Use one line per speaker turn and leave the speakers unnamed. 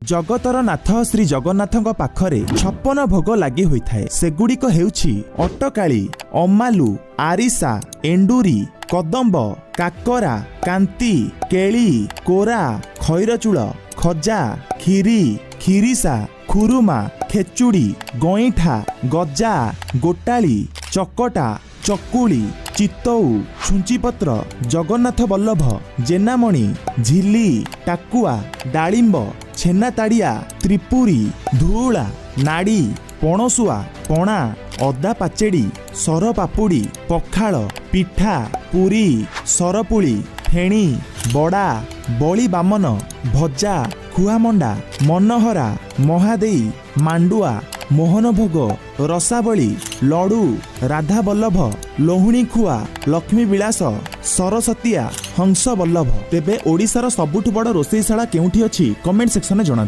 ଜଗତର ନାଥ ଶ୍ରୀ ଜଗନ୍ନାଥଙ୍କ ପାଖରେ 56 ଭୋଗ ଲାଗି ହୋଇଥାଏ। ସେଗୁଡ଼ିକ ହେଉଛି ଅଟକାଳି, ଅମାଲୁ, ଆରିସା, ଏଣ୍ଡୁରି, କଦମ୍ବ, କାକରା, କାନ୍ତି, କେଳି, କୋରା, ଖଇରଚୂଳ, ଖଜା, କ୍ଷୀରି, ଖିରିସା, ଖୁରୁମା, ଖେଚୁଡ଼ି, ଗଇଁଠା, ଗଜା, ଗୋଟାଳି, ଚକଟା, ଚକୁଳି, ଚିତଉ, ଛୁଞ୍ଚିପତ୍ର, ଜଗନ୍ନାଥ ବଲ୍ଲଭ, ଜେନାମଣି, ଝିଲି, ଟାକୁଆ, ଡାଳିମ୍ବ, ଛେନା ତାଡ଼ିଆ, ତ୍ରିପୁରୀ, ଧୁଉଳା, ନାଡ଼ି, ପଣସୁଆ, ପଣା, ଅଦା ପାଚେଡ଼ି, ସର ପାପୁଡ଼ି, ପଖାଳ, ପିଠା, ପୁରୀ, ସରପୁଳି, ଫେଣି, ବଡ଼ା, ବଳି ବାମନ, ଭଜା, ଖୁଆମଣ୍ଡା, ମନହରା, ମହାଦେଇ, ମାଣ୍ଡୁଆ, ମୋହନ ଭୋଗ, ରସାବଳି, ଲଡ଼ୁ, ରାଧାବଲ୍ଲଭ, ଲହୁଣୀ ଖୁଆ, ଲକ୍ଷ୍ମୀ ବିଳାସ, ସରସତିଆ, ହଂସ ବଲ୍ଲଭ। ତେବେ ଓଡ଼ିଶାର ସବୁଠୁ ବଡ଼ ରୋଷେଇଶାଳା କେଉଁଠି ଅଛି, କମେଣ୍ଟ ସେକ୍ସନରେ ଜଣାନ୍ତୁ।